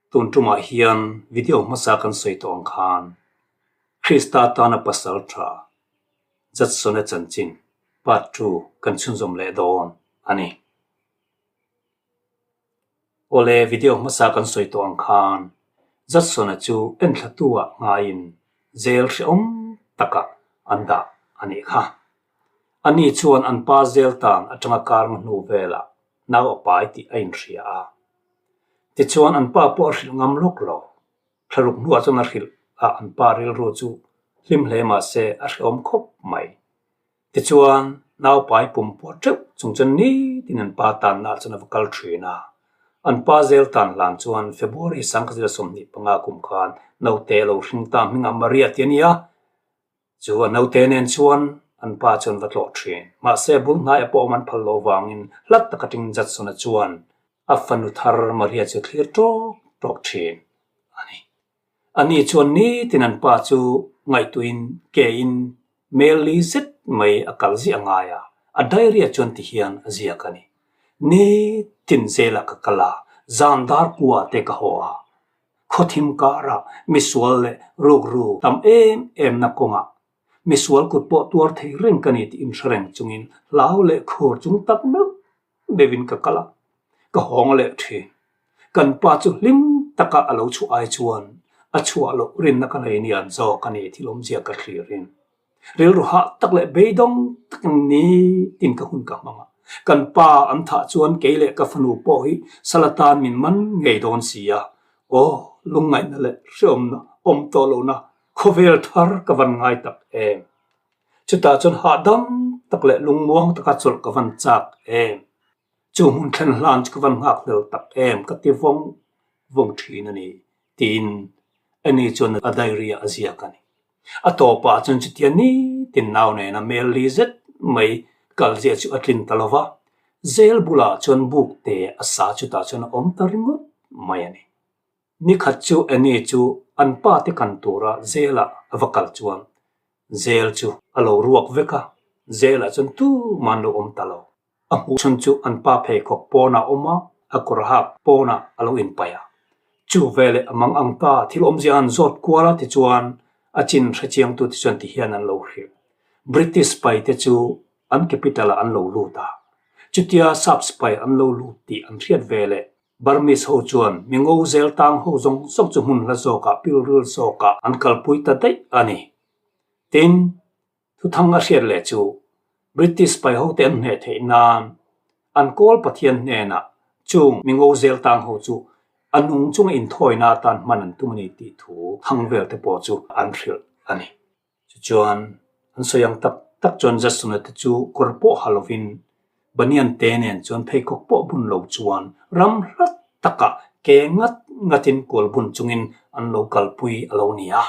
Tun tumah hian video hmasa kan sawi tawh ang khan Krista tana pasal tha Judson-a chanchin part 2 kan chhunzawm leh dawn a ni. Awle video hmasa kan sawi tawh ang khan Judson-a chu enthlatu ah ngaiin jail hrehawm takah an dah a nih kha. Ani chuan an pa zel tan atanga kar hnu velah nau a pai tih a inhria a. Tichuan an pa pawh a hrilh ngam lawk lo. Thlaruk hnuah chuan a hrilh a, an pa rilru chu hlim hle mah se a hrehawm khawp mai. Tichuan nau pai pum pawh teuh chung chuan nitin an pa tanna ah chuan a va kal thin a. An pa zel tan hlan chuan February 2025 kum khan naute a lo hring ta hmingah Maria tih a ni a. Chu a naute nen chuan an pa chuan va tlawh thin. Mahse, bul hnaia pawh awm an phal loh vangin hlat tak aṭangin Judson-a chuan a fanu thar Maria chu thlir ṭawk ṭawk thin a ni. Ani chuan nitin an pa chu ngaihtuahin kein mel li zet mai a kal ziah ngai a, a diary-ah chuan tihian a ziak a ni. Nitin zelah ka kal a, zan dar kua te ka haw a, Khawthim karah misual leh rukru tam em em na kawngah misual kut pawh tuar thei reng ka ni tih inhre reng chungin hlau leh khur chung tak meuh meuhin ka kal a, ka hawng leh thin. Kan pa chu hlim taka a lo chhuah ai chuan a chhuah loh rinna ka nei nian zawk a ni thil awmzia ka thlirin. Rilru hah tak leh beidawng takin nitin ka hun ka hmang a. Kan pa an thah chuan kei leh ka fanu pawh hi sal atan min man ngei dawn si a. Aw, lungngaihna leh hreawmna awm tawh lohna khawvel thar ka van ngai tak em. Chutah chuan hahdam tak leh lungmuang taka chawlh ka van chak em. Chu hmun thlen hlan chu ka van nghak hlel tak em ka ti vawng vawng thin a ni tiin ani chuan a diary ah a ziak a ni. A tawpah chuan chutia nitin nau nena mel li zet mai kal ziah chu a tlin ta lo va, zel bulah chuan buk te a sa chutah chuan a awm ta ringawt mai a ni. Nikhat chu Annie chu an pa te kan tura zelah a va kal chuan zel chu a lo ruak vek a, zelah chuan tumah an lo awm ta lo. A hmuh chhun chu an pa pheikhawk pawnah a awm a, a kawr hak pawnah a lo inpaih a. Chu veleh a mang ang ta, thil awmzia an zawt kual a tichuan a chin hrechiangtu te chuan tihian an lo hrilh. British sipai te chu an capital ah an lo lut a. Chutia sap sipai an lo lut tih an hriat veleh Burmese ho chuan mi ngo zel tang ho zawng zawng chu hmun hla zawkah pilril zawkah an kalpui ta daih a ni. Tin, Thuthang a hriat leh chu British paihote an hneh theih nan an kawl Pathian hnenah chung mi ngo zel tang ho chu a nung chunga inthawina atan hman an tum a ni tih thu thang vel te pawh chu an hrilh a ni. Tichuan, an sawi ang tak tak chuan Jasona te chu kawr pawh ha lovin Banian te nen chuan pheikhawk pawh bun lo chuan ram hlat takah ke ngat ngatin kual bun chungin an lo kalpui a lo ni a.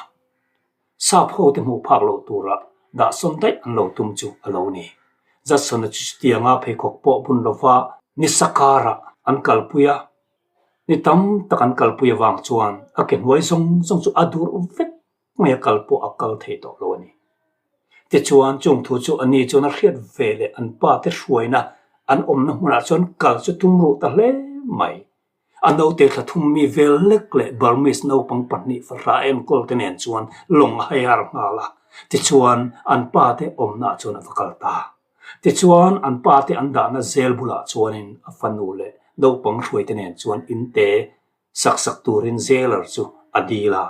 Sap ho te hmuh phak loh tura dah sawn daih an lo tum chu a lo ni. Judson-a chu chutianga pheikhawk pawh bun lova nisa karah an kalpui a, ni tam tak an kalpui avang chuan a ke hnuai zawng zawng chu a dur vek mai a, kal pawh a kal thei tawh lo a ni. Tichuan chung thu chu ani chuan a hriat ve leh an pa te hruaina an awmna hmunah chuan kal chu tum ruh ta hle mai. A naute thla thum mi vel lek leh Burmese naupang pahnih fahrah enkawl te nen chuan lawng a haiar nghal a, tichuan an pa te awmna ah chuan a va kal ta. Tichuan an pa te an dahna zel bulah chuanin a fanu leh naupang hruai te nen chuan in te sak sak turin jailer chu a dil a.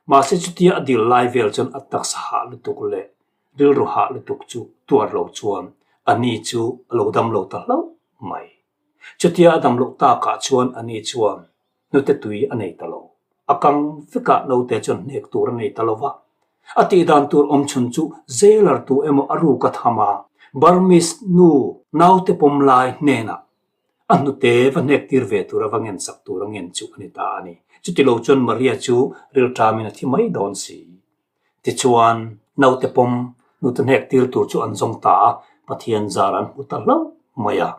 Mahse chutia a dil lai vel chuan a taksa hah lutuk leh rilru hah lutuk chu tuar lo chuan a ni chu a lo dam lo ta hlauh mai. Chutia a dam loh takah chuan ani chuan hnute tui a nei ta lo. A kang vekah naute chuan hnek tur a nei ta lo va. A tihdan tur awm chhun chu jailer tu emaw a ruk a tham a, Burmese nu naute pawm lai hnenah a hnute va hnek tir ve tura va ngen sak tur a ngen chu a ni ta a ni. Chutilo chuan Maria chu rilṭamin a thi mai dawn si. Tichuan, naute pawm nute hnek tir tur chu an zawng ta a, Pathian zar an hmu ta hlauh mai a,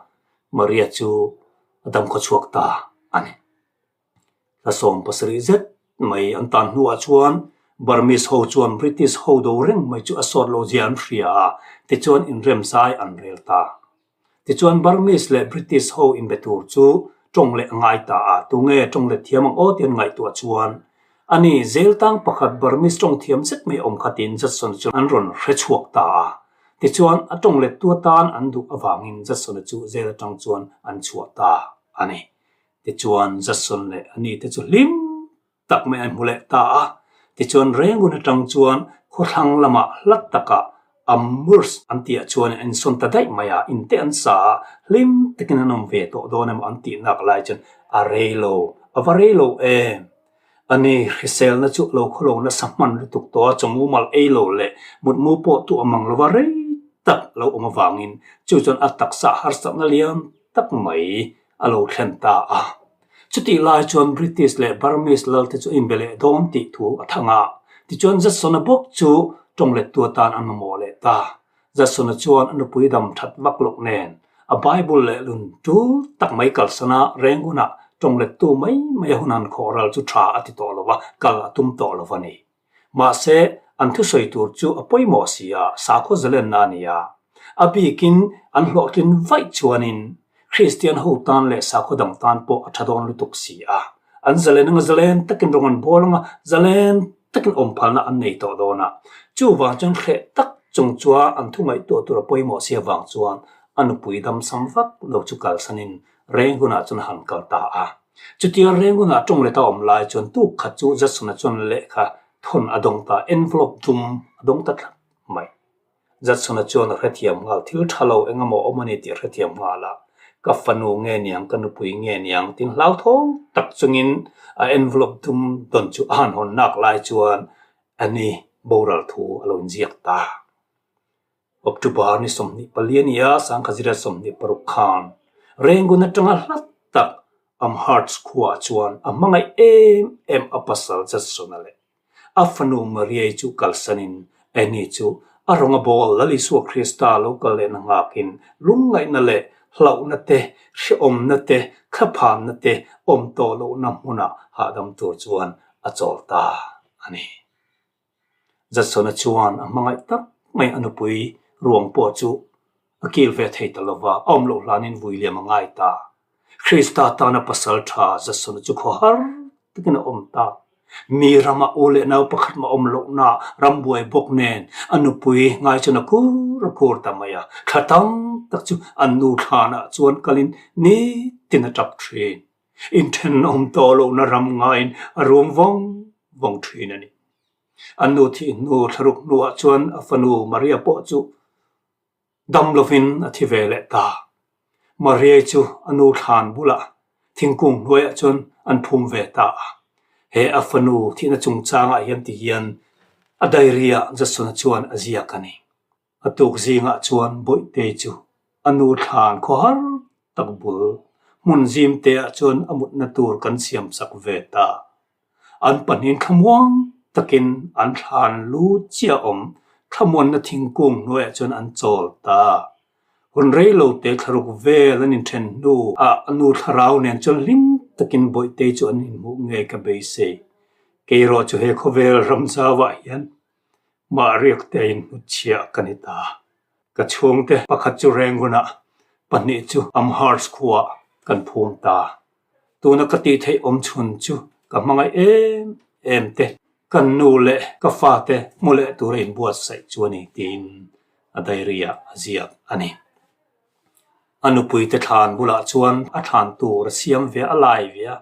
Maria chu a damkhaw chhuak ta a ni. Hla 70 zet mai an tan hnuah chuan Burmese ho chuan British ho do reng mai chu a sawt lo zia an hria a, tichuan inremzai an rel ta. Tichuan Burmese leh British ho inbe tur chu Tawng leh a ngai ta a, tunge tawng let thiam ang aw tih an ngaihtuah chuan ani zel tang pakhat Burmese tawng thiam zet mai awm khatin Judson chu an rawn hre chhuak ta a. Tichuan a tawng lettu atan an duh avangin Judson-a chu zel atang chuan an chhuah ta a ni. Tichuan Judson leh ani te chu hlim tak mai an hmu leh ta a. Tichuan Rangoon atang chuan khawthlang lamah hlat takah Amherst an tihah chuan an insawn ta daih mai a, inte an sa a, hlim takin an awm ve tawh dawn emaw an tih nak lai chuan a rei lo, a va rei lo em? Ani hriselna chu lo khaw lo nasa hman lutuk tawh a, chawmu mal ei lo leh mutmu pawh tu a mang lova rei tak lo awm avangin chu chuan a taksa harsatna lian tak mai a lo thlen ta a. Chutih lai chuan British leh Burmese lalte chu inbe leh dawn tih thu a thang a. Tichuan Judson-a bawk chu tawng lettu atan an mamawh leh ta. Judson-a chuan a nupui dam that vak loh nen a Bible leh lun tul tak mai kalsan a, Rangoon-ah tawng lettu mai mai a hun han khawh ral chu tha a ti tawh lo va, kal a tum tawh lo a ni. Mahse, an thusawi tur chu a pawimawh si a, sakhaw zalenna a ni a. A bikin an hlawhtlin vaih chuanin Kristian ho tan leh sakhaw dang tan pawh a tha dawn lutuk si a. An zalen anga zalen takin rawng an bawl anga zalen takin awmphalna an nei tawh dawn a. Chuvang chuan hreh tak chung chuan an thu ngaihtuah tur a pawimawh si avang chuan a nupui damsam vak lo chu kalsanin reng hunah chuan a han kal ta a. Chutia reng hunah tawng leta awm lai chuan tuk khat chu Judson-a chuan lehkha thawn a dawng ta, envelope dum a dawng ta tlat mai. Judson-a chuan a hrethiam nghal, thil tha lo eng emaw awm a ni tih a hrethiam nghal a, ka fanu nge niang, ka nupui nge niang tin hlauthawng tak chungin a envelope dum dawn chu a han hawn nak lai chuan Annie boral thu a lo inziak ta. October ni 24 a ni a, Sangkhazira 26 khan Rangoon atanga hlat tak Amherst khuaah chuan a hmangaih em em a pasal Judson-a leh a fanu Maria-i chu kalsanin Annie chu a rawnga bawl Lal Isua Krista lo kal lehna nghakin lungngaihna leh hlauhna te, hrehawmna te, thlaphanna te awm tawh lohna hmunah hahdam tur chuan a chawl ta a ni. Judson-a chuan a hmangaih tak mai a nupui ruang pawh chu a kil ve thei ta lova, a awm loh hlanin vui liam a ngai ta. Krista tana pasal tha Judson-a chu khawhar takin a awm ta. Mi rama u leh nau pakhat mah awm lohna rambuai bawk nen a nupui ngai chuan a kur a kur ta mai a. Thla tam tak chu an nu thlanah chuan kalin nitin a tap thin. Inthen awm tawh lohna ram ngaiin a ruam vawng vawng thin a ni. An nu thih hnu thlaruk hnuah chuan a fanu Maria pawh chu dam lovin a thi ve leh ta. Maria chu a nu thlan bulah thingkung hnuaiah chuan an phum ve ta a. He a fanu thihna chungchangah hian ti hian a diary-ah Judson-a chuan a ziak a ni. A tuk zingah chuan Bawihtei chu a nu thlan khawhar tak bul hmun zim te ah chuan a mutna tur kan siam sak ve ta. An pahnihin thlamuang takin an thlan lu chiah awm thlamuanna thingkung hnuaiah chuan an chawl ta. Hun rei lo te thlaruk vel an inthen hnu ah a nu thlarau nen chuan hlim takin Bawihtei chu an inhmuh ngei ka beisei. Kei erawh chu he khawvel ramzauah hian Mah riak te in hnutchhiah ka ni ta. Ka chhungte pakhat chu Rangoon-ah, pahnih chu Amherst khuaah kan phum ta. Tuna ka tih theih awm chhun chu ka hmangaih em em te, kan nu leh ka fate hmu leh tura inbuatsaih chu a ni tiin a diary-ah a ziak a ni. A nupuite thlan bulah chuan a thlan tur a siam ve a lai ve a,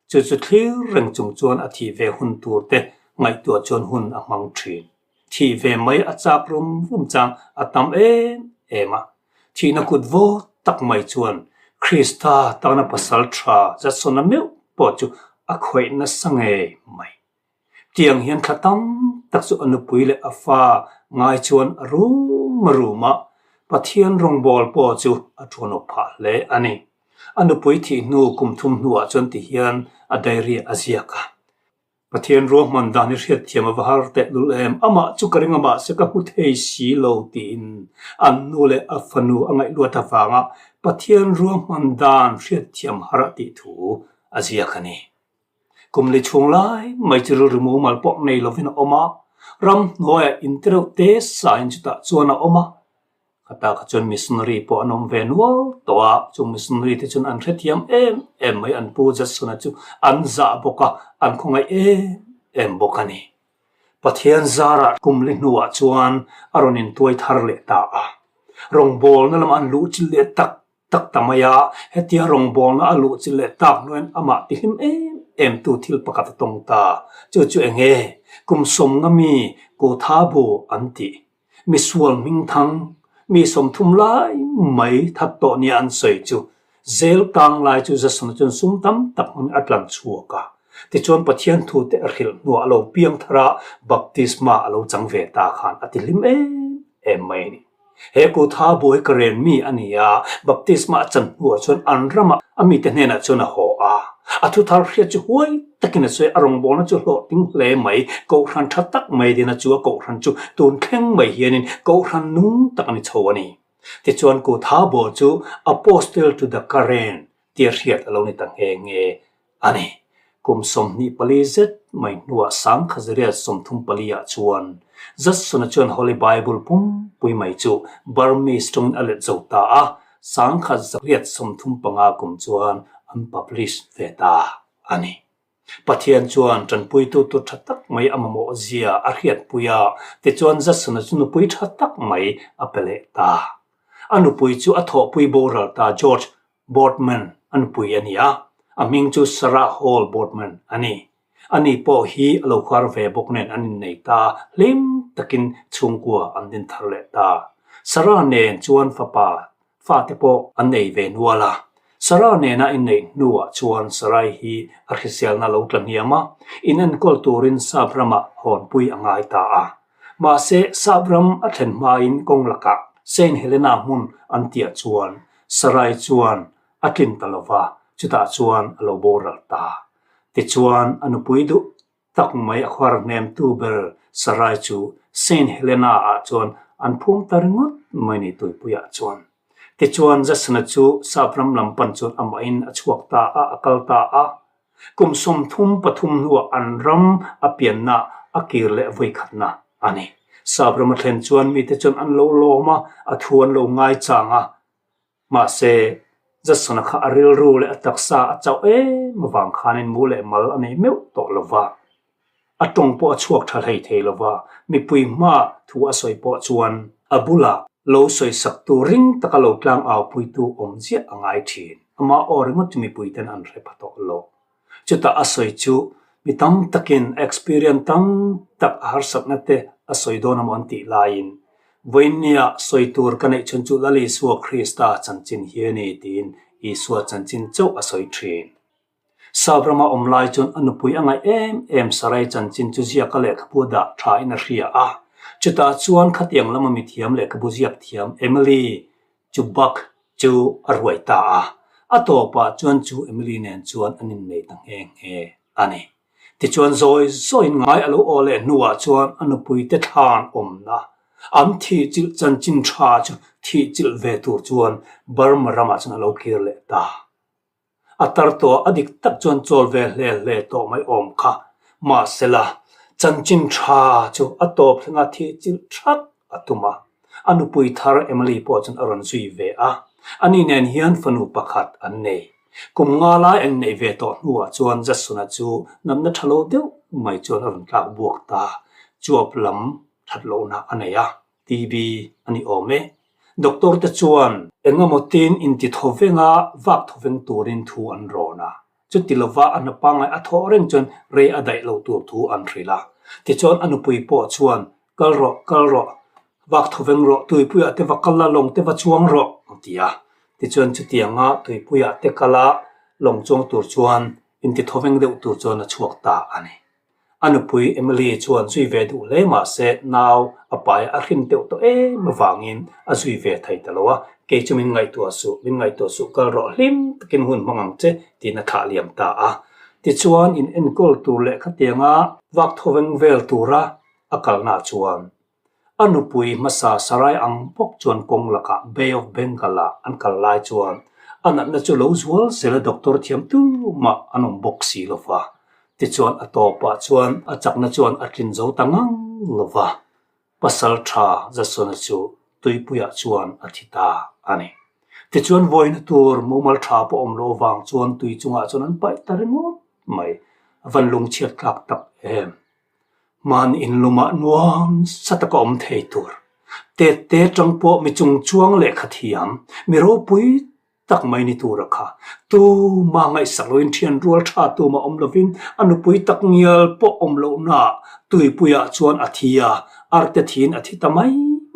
Chu chu thlir reng chung chuan a thih ve hun tur te ngaihtuah chuan hun a hmang thin. Thih ve mai a chak rum rum chang a tam em em a. Thihna kut vawt tak mai chuan Krista tana pasal tha Jadsona meuh pawh chu a khawih nasa ngei mai. Tiang hian thla tam tak chu a nupui leh a fa ngai chuan a rum a rum a, Pathian rawngbawl pawh chu a thuanawp phah hle a ni. A nupui thih hnu kum thum hnuah chuan ti hian a diary a ziak a. Pathian ruahman dan hi hriatthiam a va har teh lul em, amah chu ka ring a mahse ka hmu thei si lo tiin an nu leh a fanu a ngaihluat avanga Pathian ruahman dan hriatthiam har a tih thu a ziak a ni. Kum li chhung lai mai chu rilru mumal pawh nei lovin a awm a, ramhnuaiah in tereuh te sain chutah chuan a awm a. Khata kha chuan missionary pawh an awm ve nual tawh a, chung missionary te chuan an hrethiam em em mai, an pu Judson-a chu an zah bawk a, an khawngaih em em bawk a ni. Pathian zarah kum li hnuah chuan a rawn intuai thar leh ta a, rawngbawlna lamah an luh chilh leh tak tak ta mai a, hetia rawngbawlna a luh chilh leh tak hnuaiin amah tihlim em em tu thil pakhat a tawng ta. Chu chu eng nge? Kum sawmnga mi Kutha bu an tih. Misual hmingthang, mi 30 lai mai that tawh nia an sawi chu zel kang lai chu Jasona chuan sum tam tak hmangin a tlan chhuak a. Tichuan Pathian thu te a hrilh hnuah a lo piang thar a, baptisma a lo chang ve ta khan a tihlim em em mai a ni. He kutha buai ka ren mi a ni a, baptisma a chan hnuah chuan an ramah a mite hnenah chuan a haw a. A thuthar hriat chu huai takin a sawi, a rawngbawlna chu hlawhtling hle mai, kohhran tha tak mai dina chu a kohhran chu tun thleng mai hianin kohhran nung tak a ni chho a ni. Tichuan kutha buai chu Apostle to the Karen tia hriat a lo ni ta nghe nghe a ni. Kum 24 zet mai hnuah Sangkhazariat 34 ah chuan Judson-a chuan Holy Bible pumpui mai chu Burmese tawngin a let zo ta a, 1935 kum chuan an publish ve ta a ni. Pathian chuan tanpuitu tur tha tak mai a mamawh zia a hriatpui a, tichuan Judson-a chu nupui tha tak mai a pe leh ta. A nupui chu a thawhpui boral ta George Boardman a nupui a ni a, a hming chu Sarah Hall Boardman a ni. Ani pawh hi a lo khuar ve bawk nen an innei ta, hlim takin chhungkua an din thar leh ta. Sarah nen chuan fapa fate pawh an nei ve nual a. Sarah nena inneih hnuah chuan Sarai hi a hriselna lo tla hniam a, inenkawl turin Sap ramah hawnpui a ngai ta a. Mahse, Sap ram a thlen hmain kawng lakah Saint Helena hmun an tiah chuan Sarai chuan a tlin ta lo va, chutah chuan a lo boral ta. Tichuan, a nupui duh tak mai a khuar hnemtu ber Sarai chu Saint Helena-ah chuan an phum ta ringawt mai ni tuipuiah chuan. Tichuan, Jasona chu Sapram lam pan chuan amahin a chhuak ta a, a kal ta a. Kum 33 hnuah an ram a pianna a kir leh vawikhatna a ni. Sap ram a thlen chuan mite chuan an lo lawm a, a thu an lo ngaichang a. Mahse, Judson-a kha a rilru leh a taksa a chauh em avang khanin mu leh mal a nei meuh tawh lo va. A tawng pawh a chhuak tha hlei thei lo va, mipui hma thu a sawi pawh chuan a bulah lo sawisaktu ring taka lo tlang aupuitu awm ziah a ngai thin. Amah aw ringawt chu mipui ten an hre pha tawh lo. Chutah a sawi chu mi tam takin experience tam tak a harsatna te a sawi dawn amaw an tih laiin vawiinnia sawi tur ka neih chhun chu Lal Isua Krista chanchin hi a ni tiin Isua chanchin chauh a sawi thin. Sap rama awm lai chuan a nupui a ngaih em em Sarai chanchin chu ziaka lehkhabu dah tha in a hria a. Chutah chuan khatiang lama mithiam lehkhabu ziak thiam Emily chu Buck chu a ruai ta a. A tawpah chuan chu Emily nen chuan an innei ta nghe nghe a ni. Tichuan zawi zawiin ngai a lo aw leh hnuah chuan a nupuite thlan awmna an thihchilh chanchin tha chu thihchilh ve tur chuan Burma ramah chuan a lo kir leh ta. A tar tawh a dik tak chuan chawl ve hle hle tawh mai awm kha. Mahsela, chanchin tha chu a tawp thlenga thih chilh thak a tum a. A nupui thar Emily pawh chuan a rawn zui ve a. Ani nen hian fanu pakhat an nei. Kum nga lai an neih ve tawh hnuah chuan Jasona chu natna tha lo deuh mai chuan a rawn tlak buak ta. Chuap lam that lohna a nei a. TB a ni awm e. Doctor te chuan eng emaw tin inti thaw venga vak thaw veng turin thu an rawn a. Chuti lova a hna pangngai a thawh reng chuan rei a daih lo tur thu an hrilh a. Tichuan a nupui pawh chuan, Kal rawh, kal rawh, vak thaw veng rawh, tuipuiah te va kal la, lawng te va chuang rawh, a ti a. Tichuan chutianga tuipuiah te kal a, lawng chuang tur chuan inti thaw veng deuh tur chuan a chhuak ta a ni. A nupui Emily chuan zui ve duh hle mah se nau a pai a hrim deuh tawh em avangin a zui ve thei ta lo a, kei chu min ngaihtuah suh, min ngaihtuah suh kal rawh hlim takin hun hmang ang che tiin a thlah liam ta a. Tichuan in enkawl tur leh khatianga vak thawveng vel tura a kalnaah chuan A nupui hmasa Sarai ang bawk chuan kawng lakah Bay of Bengal-ah an kal lai chuan a natna chu lo zual zel a doctor thiam tumah an awm bawk si lo va. Tichuan a tawpah chuan a chakna chuan a tlin zo ta ngang lo va. Pasal tha Jasona chu tuipuiah chuan a thi ta a ni. Tichuan vawina tur mumal tha pawh awm lo vang chuan tui chungah chuan an paih ta ringawt mai. A van lungchhiat tlak tak em. Hman inlumah nuam sa taka awm thei tur. Tet te tang pawh mi chung chuang lehkha thiam, mi ropui tak mai ni tura kha. Tuma ngaihsak loin thian rual tha tuma awm lovin a nupui tak ngial pawh awm lohnaah tuipuiah chuan a thi a, arte thiin a thi ta mai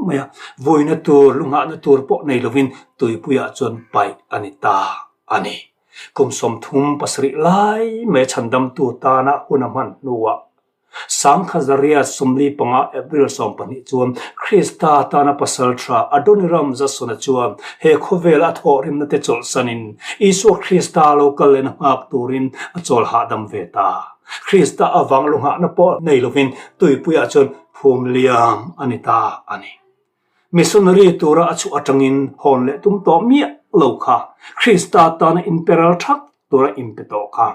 mai a, vuina tur, lunghahna tur pawh nei lovin tuipuiah chuan paih a ni ta a ni. Kum 37 lai mai chhandamtu tana hun a hman hnuah Sangkhazaria 45 April 12 chuan Krista tana pasal tha Adoniram Jasona chuan he khawvel a thawhrimna te chawlhsanin Isua Krista lo kal lehna nghak turin a chawl hahdam ve ta. Krista avang lunghahna pawh nei lovin tuipuiah chuan phum liam a ni ta a ni. Missionary tura a chhuah atangin hawn leh tum tawh miah lo kha Krista tana inperal thak tura inpe tawh kha.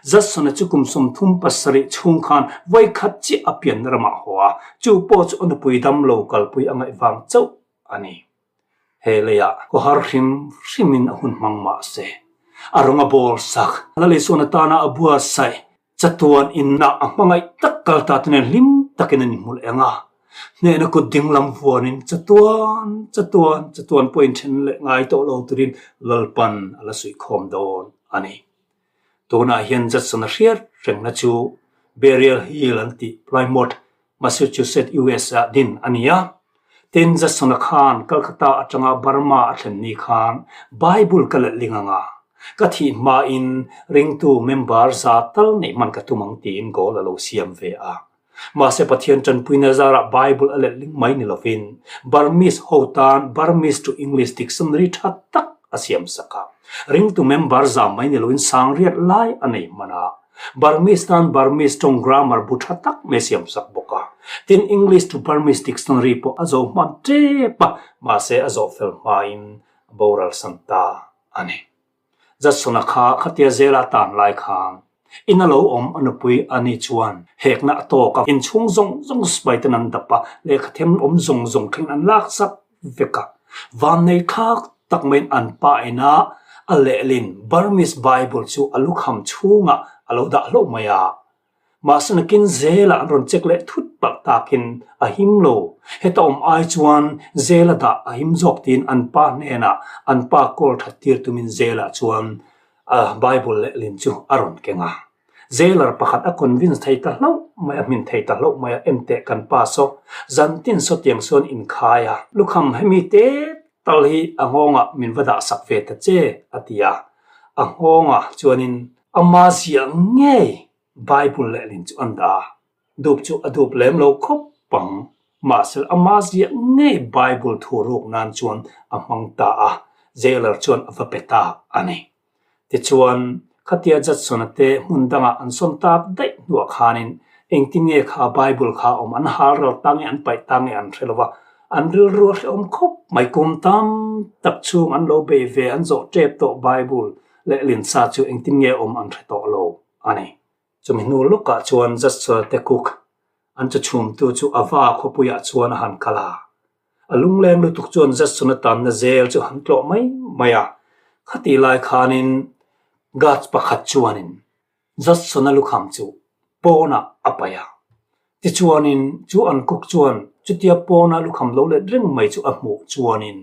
Jason-a chu kum 37 chhung khan vawikhat chiah a pianna ramah haw a, chu pawh chu a nupui dam lo kalpui a ngaih vang chauh a ni. He leiah khawhar hrim hrimin a hun hmang mah se, a rawng a bawl sak, Lalisuna tana a buatsaih Chatuan inna a hmangaih tak kal ta te nen hlim takin an inhmul eng a, hnehna kut ding lam vuanin chatuan chatuan chatuan pawh inthen leh ngai tawh lo turin Lalpan a la suihkhawm dawn a ni. Tunah hian Judson-a hriat rengna chu Burial Hill an tih Plymouth, Massachusetts, US ah din a ni a. Tin, Judson-a khan Calcutta atanga Burma a thlen ni khan Bible ka letling anga ka thih hmain ringtu member za tal neih hman ka tum ang tiin goal a lo siam ve a. Mahse Pathian tanpuina zarah Bible a letling mai ni lovin Burmese ho tan Burmese to English dictionary tha tak a siam sak a. Ringtu member za mai ni loin sangriat lai a nei hman a. Burmese tan Burmese tawng grammar bu tha tak mai siam sak bawk a. Tin, English to Burmese dictionary pawh a zo hman tep a, mahse a zawh fel hmain a boral san ta a ni. Judson-a kha khatia zela a tan lai khan in a lo awm a nupui a ni chuan hekna a tawk a, inchhung zawng zawng sipaiten an dap a, lehkhathem awm zawng zawng thlengin an lak sak vek a. Vannei thlak tak maiin an pa ina a lehlin Burmese Bible chu a lukham chhungah a lo dah hlauh mai a. Mahse nakin zela an rawn check leh thut palh takin a him lo. Heta awm ai chuan zela dah a him zawk tiin an pa hnenah an pa kawl that tir tumin zela chuan a Bible lehlin chu a rawn keng a. Jailer pakhat a convince thei ta hlauh mai a, hmin thei ta hlauh mai a, enteh kan pa saw, zantin saw tiang sawn inkhai a, lukham hemi te tal hi a nghawngah min va dah sak ve ta che a ti a, a nghawngah chuanin ama ziah ngei Bible lehlin chu an dah a, dup chu a dup lem lo khawp ang, mahse ama ziah ngei Bible thu ruk nan chuan a hmang ta a, jailer chuan a va pe ta a ni. Tichuan, khatia Judson-a te hmun dangah an sawn tak daih hnuah khanin engtin nge kha Bible kha awm an hal ral ta nge an paih ta nge an hre lo va, an rilru a hrehawm khawp mai. Kum tam tak chhung an lo bei ve an zawh tep tawh Bible leh linsa chu engtin nge awm an hre tawh lo a ni. Chumi hnu lawkah chuan Judson-a te cook an chu chhumtu chu Ava khawpuiah chuan a han kal a. A lungleng lutuk chuan Judson-a tanna zel chu han tlawh mai mai a, khatih lai khanin guards pakhat chuanin Judson-a lukham chu pawnah a paih a. Tichuanin chu an cook chuan chutia pawna lukham lo let reng mai chu a hmuh chuanin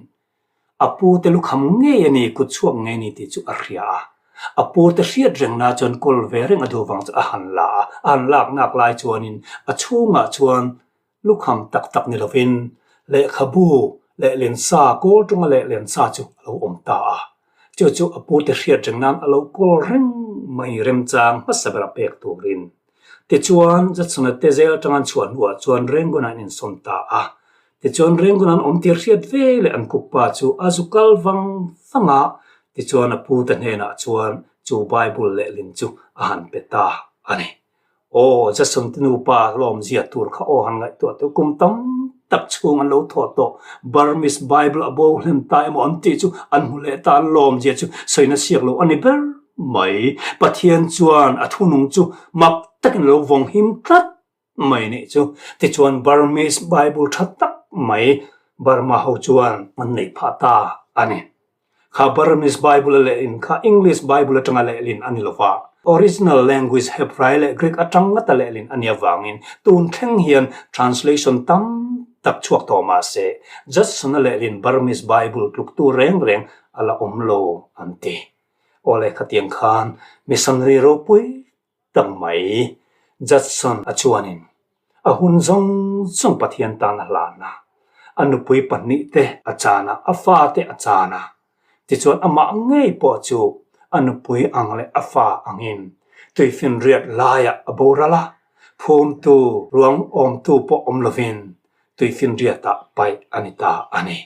a pute lukham ngei a ni, kut chhuak ngei a ni tih chu a hria a. A pute hriat rengna chuan kawl ve reng a duh vang chu a han la a, a han lak nak lai chuanin a chhungah chuan Lukham tak tak ni lovin lehkhabu leh lensa, kawl tawnga leh lensa chu a lo awm ta a. Chu chu a pute hriat reng nan a lo kawl reng mai remchang hmasa berah pek turin. Tichuan, Judson-a te zel atanga an chhuah hnuah chuan Rangoon-ah an insawn ta a. Tichuan, Rangoon-ah an awm tir hriat ve leh an kukpa chu a zu kal vang vang a, tichuan a pute hnenah chuan chu Bible lehlin chu a han pe ta a ni. Aw, Jason te nupa lawmzia tur kha aw han ngaihtuah teh kum tam tak chhung an lo thawh tawh. Burmese Bible a bo hlem ta emaw an tih chu an hmu leh ta an lawmzia chu sawina siak lo a ni ber mai. Pathian chuan a thunung chu mak takin a lo vawng him tlat mai nih chu. Tichuan Burmese Bible tha tak mai. Burma ho chuan an neih phah ta a ni. Kha Burmese Bible a lehlin kha English Bible atanga lehlin a ni lo va, original language Hebrai leh Greek atang ngata lehlin a nih avangin tun thleng hian translation tam tak chhuak tawh mah se Judson-a lehlin Burmese Bible tluktu reng reng a la awm lo an ti. Awle khatiang khan missionary ropui tak mai Judson a chuanin a hun zawng zawng Pathian tan a hlan a, a nupui pahnihte a chan a, a fate a chan a. Tichuan amah ngei pawh chu a nupui ang leh a fa angin tuifinriat laiah a boral a, phumtu ruang awmtu pawh awm lovin tuifinriatah paih a ni ta a ni.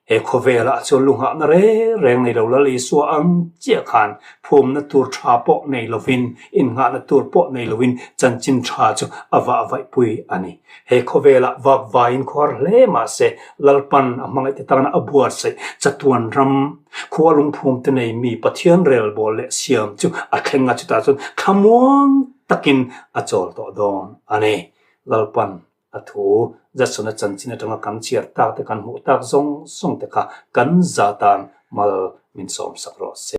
He khawvelah chuan lunghahna reng reng nei lo Lal Isua ang chiah khan phumna tur tha pawh nei lovin, innghahna tur pawh nei lovin chanchin tha chu a vah vaihpui a ni. He khawvelah vak vaiin khuar hle mah se Lalpan a hmangaihte tana a buatsaih chatuan ram khua lungphumte nei mi Pathian relbawl leh siam chu a thleng a, chutah chuan thlamuang takin a chawl tawh dawn a ni. Lalpan A thu Jason-a chanchin atanga kan chhiar tak te kan hmuh tak zawng zawng te kha kan za tan mal min sawmsak rawh se.